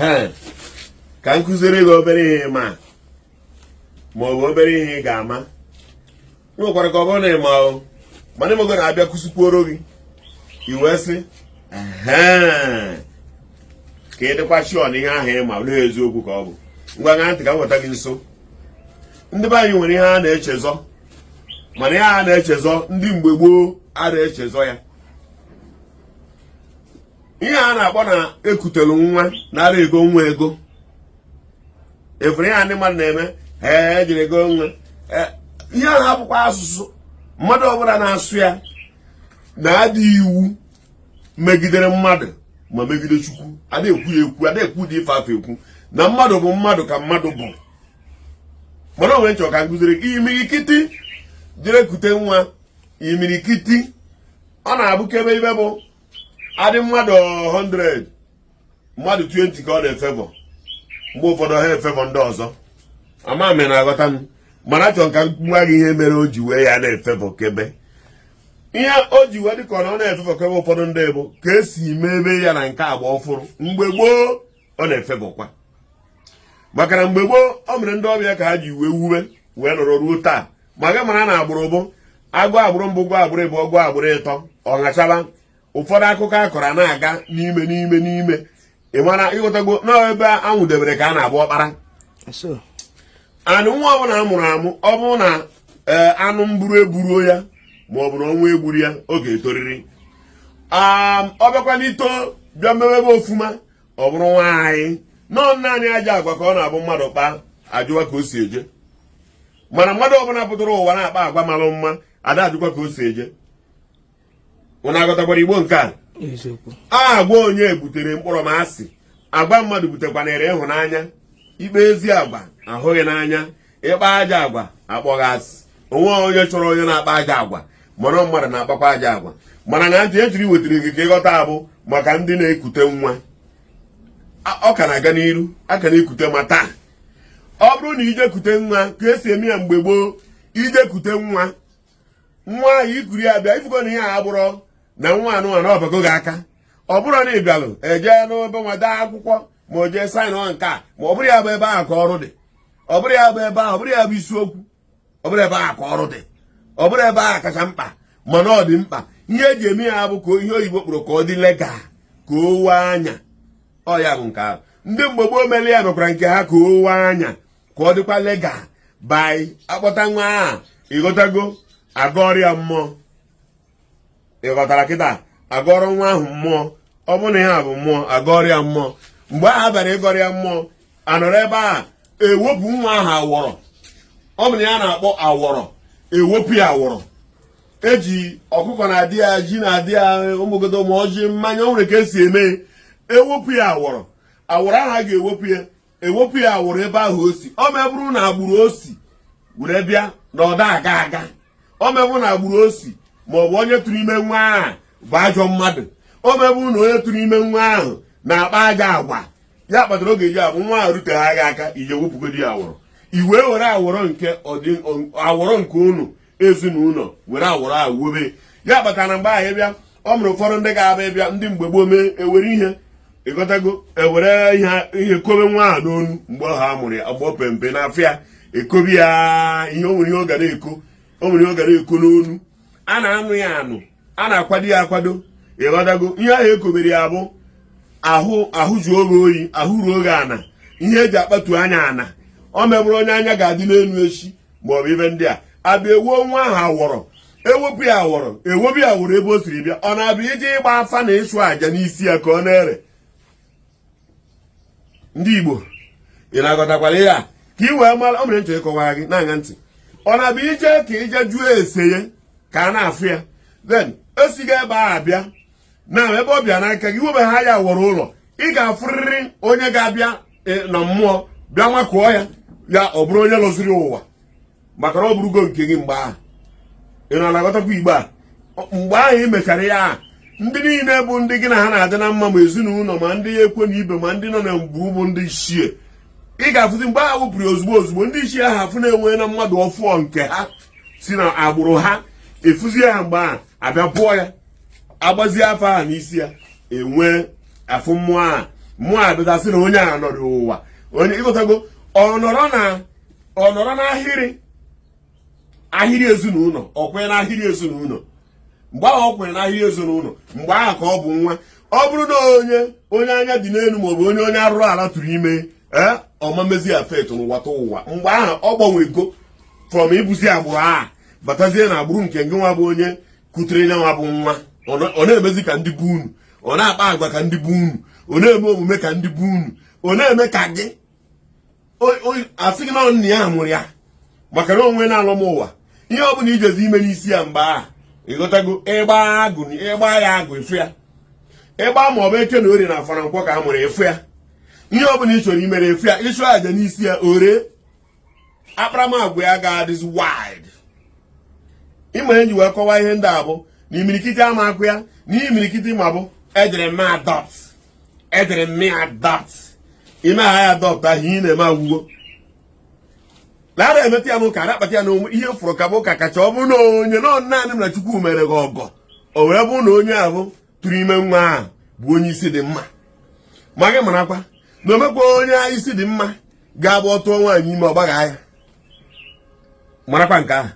Ehe, ka m kụziere gị obere ihe ma ma ọ bụ obere ihe ị ga-ama. Nwekwara ka ọ bụrụ na ị ma o, mana ịmago na-abịa kụzikwuoro gị, i wee sị ehe, ka ị dịkwa sure na ihe ahụ ị ma na eziokwu ka ọ bụ. Ngwa, ṅaa ntị ka m weta gị nso. Ndị be anyị nwere ihe a na-echezọ, mana ihe a na-echezọ, ndị mgbe gboo a na-echezọ ya. Ihe a na-akpọ na ekutelu nwa, nara ego nwa, ego efere, ihe a ndị mmadụ na-eme, ee, ejiri ego nwa. Ihe ahụ abụkwa asụsụ. Mmadụ ọbụla na-asụ ya na-adị iwu megidere mmadụ ma megide Chukwu. Ada ekwu ya ekwu, ada ekwu dị ife afọ ekwu na mmadụ bụ mmadụ ka mmadụ bụ. Mana o nwere nchọ ka m kụziri gị. Imirikiti jere kute nwa, imirikiti ọ na-abụkebe ibe bụ adị mmadụ 100, mmadụ 20 ka ọ na-efavour. Mgbe ụfọdụ ha efavour ndị ọzọ. Ama m na-aghọta m, mana achọrọ ka m gwa gị ihe mere o ji wee ya na-efavour kebe. Ihe o ji wee dị ka ọ na-efavour kebe ụfọdụ ndị bụ ka esi mebe ya na nke agba ọfụrụ. Mgbe gboo ọ na-efavourkwa, maka na mgbe gboo ọ mere ndị ọbịa ka ha ji wee wuwe wee nọrọ ruo taa. Ma gị mara na agbụrụ bụ agụ agbụrụ mbụ, gụọ agbụrụ ịbụọ, gụọ agbụrụ ịtọ, ọ ṅachaba. Ụfọdụ akụkọ akọrọ na-aga n'ime n'ime n'ime. Ị mara, ịghọtago na ebe anwụdebere ka a na-agba ọkpara. Anụ nwa ọbụla a mụrụ amụ, ọ bụrụ na ee, anụ mburu eburuo ya, ma ọ bụ na ọnwa egburu ya, ọ ga-etoriri. Ọ bịakwa n'ito, bịa mmewebe ofuma, ọ bụrụ nwaanyị nọọ naanị aja agwa ka ọ na-abụ mmadụ kpaa, ajụwa ka o si eje. Mana mmadụ ọbụla pụtara ụwa na-akpa agwa mara mma, ada ajụkwa ka o si eje. Ụna aghọtakwara Igbo nke a? Eziokwu. Agwa onye butere mkpọrọ ma asị, agwa mmadụ butekwanere ịhụnanya. Ikpe ezi agwa ahụghị n'anya, ịkpa aja agwa akpọghị asị. Onwe onye chọrọ onye na-akpa aja agwa, mana mmadụ na-akpakwa aja agwa. Mana na ntị ejiri wetara gị ka ịghọta abụ maka ndị na-ekute nwa. Ọ ka na-aga n'iru, a ka na-ekute. Ma taa, ọ bụrụ na ije kute nwa ka esi eme ya mgbe gboo, ije kute nwa, nwa ahụ ikuru ya bịa, ifugo na ihe a abụrọ na nwa anụ na ọbago gị aka. Ọ bụrụ na ị bịalụ eje n'ebe nwa dee akwụkwọ, ma o jee sign nke a, ma ọ bụrụ ya bụ ebe ahụ ka ọrụ dị. Ọ bụrụ ya bụ ebe ahụ, ọ bụrụ ya bụ isiokwu, ọ bụrụ ebe ahụ ka ọrụ dị, ọ bụrụ ebe ahụ kacha mkpa, mana ọ dị mkpa. Ihe eji eme ya bụ ka ihe oyibo kpụrụ ka ọ dị legal, ka o wee anya. Ọ ya bụ nke ahụ ndị mgbe gboo mere ya, mekwara nke ha ka o wee anya, ka ọ dịkwa legal by akpọta nwa ahụ. Ịghọtago? Agọrọ mmụọ. Ịghọtara kịta? Agọrọ nwa ahụ mmụọ. Ọ bụrụ na ihe a bụ mmụọ, agọrọ ya mmụọ. Mgbe ahụ bịara ịgọrọ ya mmụọ, anọrọ ebe a ewepụ nwa ahụ awọrọ. Ọ bụ na ya na-akpọ awọrọ, ewepụ ya awọrọ. Eji ọkụkọ na-adị ya, ji na-adị ya, ụmụgodo ma ọjị, mmanya. O nwere ka esi eme ewepụ ya awọrọ. Awọrọ ahụ a ga-ewepụ ya, ewepụ ya awọrọ ebe ahụ o si. Ọ mebụrụ na agbụrụ o si were bịa na ọda aga aga, ọ mebụrụ na agbụrụ o si, ma ọ bụ onye tụrụ ime nwa ahụ bụ ajọ mmadụ, o mebụrụ na onye tụrụ ime nwa ahụ na-akpa aja agwa, ya kpatara oge ji abụ nwa ahụ rutegha gị aka, ije wepụgodi ya awọrọ. I wee were awọrọ nke awọrọ nke unu ezinụlọ, were awọrọ ahụ wobe ya. Kpatara na mgbe ahụ ịbịa, ọ mụrụ ụfọdụ ndị ga-abịa ịbịa, ndị mgbe gboo mee, ewere ihe, ịghọtago, ewere ihe, ihe kobe nwa ahụ n'onu mgbe ọha a mụrụ ya, mgbe o pempe n'afọ ya, ekobi ya ihe. O nwere ihe ọ ga na-eko, o nwere ihe ọ ga na-eko n'onu. A na-anụ ya anụ, a na-akwado ya akwado. Ịghọtago? Ihe ahụ ekobere ya bụ ahụ ahụ ju oge oyi, ahụ ruo oge ana, ihe eji akpatu anya ana. Ọ mebụrụ onye anya ga-adị n'elu echi, maọbụ ibe ndị a abịa ewuo nwa ahụ awọrọ, ewepụ ya awọrọ, ewepụ ya awọrọ ebe o siri bịa. Ọ na-abịa ije ịgba afa na ịchụ àjà n'isi ya ka ọ na-ere. Ndị Igbo, ị na-aghọtakwara ihe a ka ị wee mara? O mere nchọ ịkọwara gị na-aṅa ntị. Ọ na-abịa ije ka ije jụọ ese ya ka a na-afụ ya, then esiga ebe ahụ abịa na ebe ọ bịa n'aka gị, webe ha ya awọrọ ụlọ. Ị ga-afụrịrị onye ga-abịa na mmụọ bịa makụọ ya, ya ọ bụrụ onye lụziri ụwa, maka na ọ bụrụgo nke gị mgbe ahụ. Ị na-aghọtakwa Igbo a? Mgbe ahụ ị mechara ya, ndị niile bụ ndị gị na ha na-adị na mma, ma ezinụlọ, ma ndị ekwe na ibe, ma ndị nọ na mgbu bụ ndị ichie, ị ga-afụzi mgbe ahụ wụpụrụ ozugbo ozugbo, ndị ichie ahụ afụ na-enwe na mmadụ ọfụọ nke ha si na agbụrụ ha efuzie ha. Mgbe ahụ abịa pụọ ya, agbazie afọ ahụ n'isi ya, enwee afụ mmụọ ahụ. Mụ abịa sị na onye a nọrọ ụwa, onye ịghọtago, ọ nọrọ n'ahịrị ahịrị ezinụlọ, ọ kwenye n'ahịrị ezinụlọ. Mgbe ahụ ọ kwenye n'ahịrị ezinụlọ, mgbe ahụ ka ọ bụ nwa. Ọ bụrụ na onye anya dị n'elu maọbụ onye arụrụ ala tụrụ ime, ee, ọma mmezi affect n'ụwa ta ụwa. Mgbe ahụ ọ gbanwego from ịbụzi agbụrụ a batazie na agbụrụ nke gị nwa bụ onye kutere ya nwa bụ nwa. Ọ na-emezi ka ndị bụ unu, ọ na-akpa agwa ka ndị bụ unu, ọ na-eme omume ka ndị bụ unu, ọ na-eme ka gị asị gị na nna ya mụrụ ya, maka na onwe na-alụ m ụwa. Ihe ọ bụla ijezi ime n'isi ya mgbe ahụ, ịghọtago, ịgba agụ, ịgba ya agụ, ịfụ ya, ịgba ma ọ bụ eke na orie na afọ na nkwọ ka a mụrụ, ịfụ ya. Ihe ọ bụla ị chọrọ imere, efu ya. Ịchụ aja n'isi ya, ore akparamagwa ya ga-adịzi wide. Ịma eji wee kọwaa ihe ndị a bụ na imirikiti ama akụ ya na imirikiti ma bụ ejere m adopt, ejere m adopt. Ime ha ya adopt ahụ, ihe ị na-eme agwụgo na-ara emeta ya n'ụka, ara akpata ya n'onwe. Ihe fụrụ ka bụ ụka kacha. Ọ bụrụ na onye nọ naanị m na Chukwu mere gị ọgọ, o wee bụrụ na onye ahụ tụrụ ime nwa ahụ bụ onye isi dị mma, ma gị marakwa na omekwa onye isi dị mma ga-abụ ọtụọ nwaanyị ime ọgbagha ya. Marakwa nke ahụ,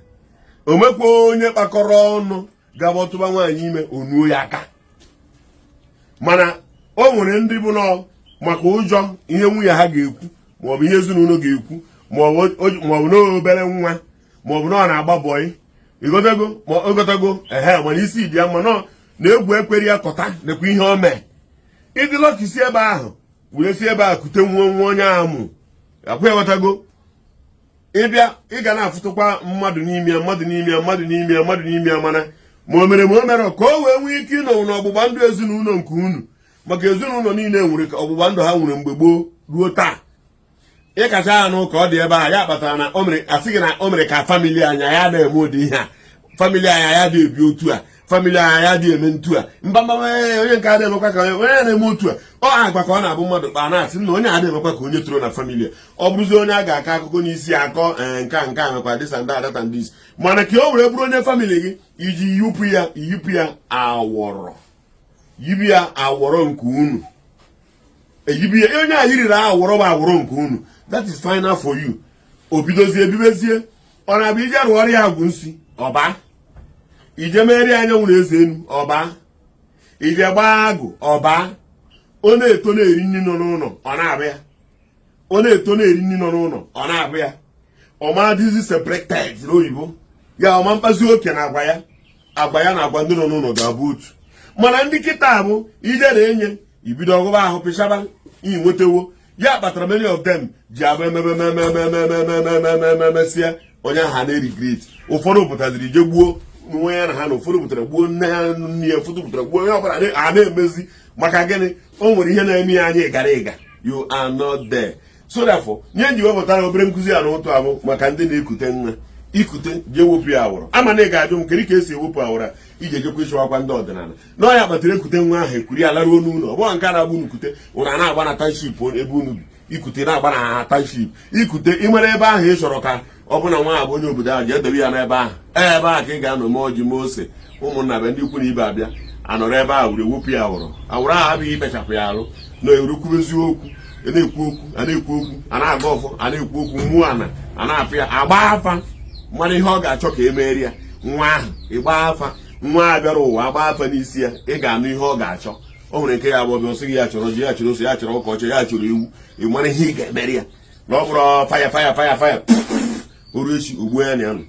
omekwa onye kpakọrọ ọnụ ga-abụ ọtụba nwaanyị ime onuo ya aka. Mana o nwere ndị bụ nọ maka ụjọ ihe nwunye ha ga-ekwu, maọbụ ihe ezinụlọ ga-ekwu, maọbụ na obere nwa, maọbụ na ọ na-agba bọyị, ịgotago, ma ogotago ehe, mana isi dị ya mma nọ na egwu ekwere ya kọta. Nekwa ihe o mee ịdị lucky si ebe ahụ were si ebe a kute nwa nwa onye ahụ mụ akwa, ịghọtago. Ịbịa, ị ga na-afụtụkwa mmadụ n'ime ya, mmadụ n'ime ya, mmadụ n'ime ya, mmadụ n'ime ya. Mana ma o mere ma o mere ka o wee nwee ike ịnọ n'ọgbụgba ndụ ezinụlọ nke unu, maka ezinụlọ niile nwere ka ọgbụgba ndụ ha nwere mgbe gboo ruo taa. Ịkacha ya n'ụka ọ dị ebe a ya kpatara na o mere asị gị na o mere ka family anya ya na-eme ụdị ihe a, family anya ya dị ebi otu a, family anya ya dị eme ntu a, mbamba onye nke a na-emekwa ka onye na-eme otu a. Ọ agwa ka ọ na-abụ mmadụ kpaa na-asị na onye a na-emekwa ka onye toro na family a. Ọ bụrụzi onye a ga-akọ akụkọ n'isi akọ, ee, nke a nke a mekwa this and that and this. Mana ka o were bụrụ onye family gị, iji yipụ ya, yipụ ya awọrọ, yibi ya awọrọ nke unu, eyibi ya onye a yiriri awọrọ bụ awọrọ nke unu. That is final for you. O bidozie ebibezie, ọ na-abụ ije rụọrọ ya agwụ nsi ọba, ije merie anyanwụ na eze enu ọba, ije gbaa agụ ọba. Ọ na-eto na-eri nri nọ n'ụlọ, ọ na-abụ ya. Ọ na-eto na-eri nri nọ n'ụlọ, ọ na-abụ ya. Ọma dịzi separated n'oyibo ya, ọma mkpazi oke na agwa ya, agwa ya na agwa ndị nọ n'ụlọ ga-abụ otu. Mana ndị kịta bụ ije na-enye ibido ọgụba ahụ pịchaba iyi nwetawo ya kpatara many of them ji abụ emememememememememememesịa onye ahụ na-regret. Ụfọdụ pụtaziri ije gbuo nwe ya na ha na ụfọdụ pụtara gbuo nne ha, nne ya, ụfọdụ pụtara gbuo onye ọbụla a na-emezi. Maka gịnị? O nwere ihe na-eme ya anya ịgara ịga. You are not there. So therefore, nye nji wepụtara obere nkụzi a n'ụtụ abụ maka ndị na-ekute nwa, ikute jee wepụ ya awụrụ. Ama na ị ga-ajụ m kedu ka esi ewepụ awụrụ a iji ejekwa ịchọwakwa ndị ọdịnala na ọ ya kpatara ekute nwa ahụ ekuri ya laruo n'ụlọ. Ọ bụghị nke a na-agba unu kute ụnụ a na-agba na township ebe unu bi. Ikute na-agba na township, ikute ị nwere ebe ahụ ị chọrọ ka ọ bụ na nwa bụ onye obodo ahụ, jee debe ya n'ebe ahụ. Ebe ahụ ka ị ga-anọ mee ọjị, mee ose, ụmụnna be ndị ikwu na ibe abịa anọrọ ebe ahụ were wepụ ya awụrụ. Awụrụ ahụ abụghị ikpechapụ ya arụ na erukwubezi okwu, a na-ekwu okwu, a na-ekwu okwu, a na-aga ọfọ, a na-ekwu okwu mmụọ ana, a na-afụ ya, agba afa mara ihe ọ ga-achọ ka e merie ya. Nwa ahụ ịgba afa, nwa a bịara ụwa, agba afa n'isi ya, ị ga-anụ ihe ọ ga-achọ. O nwere nke ya bụ ọbịa ọsị gị ya chọrọ ji, ya chọrọ ose, ya chọrọ ụka ọcha, ya chọrọ ewu. Ị mara ihe ị ga-emeri ya na ọ bụrụ faya faya faya faya oru echi ogbuo ya na ya nọ.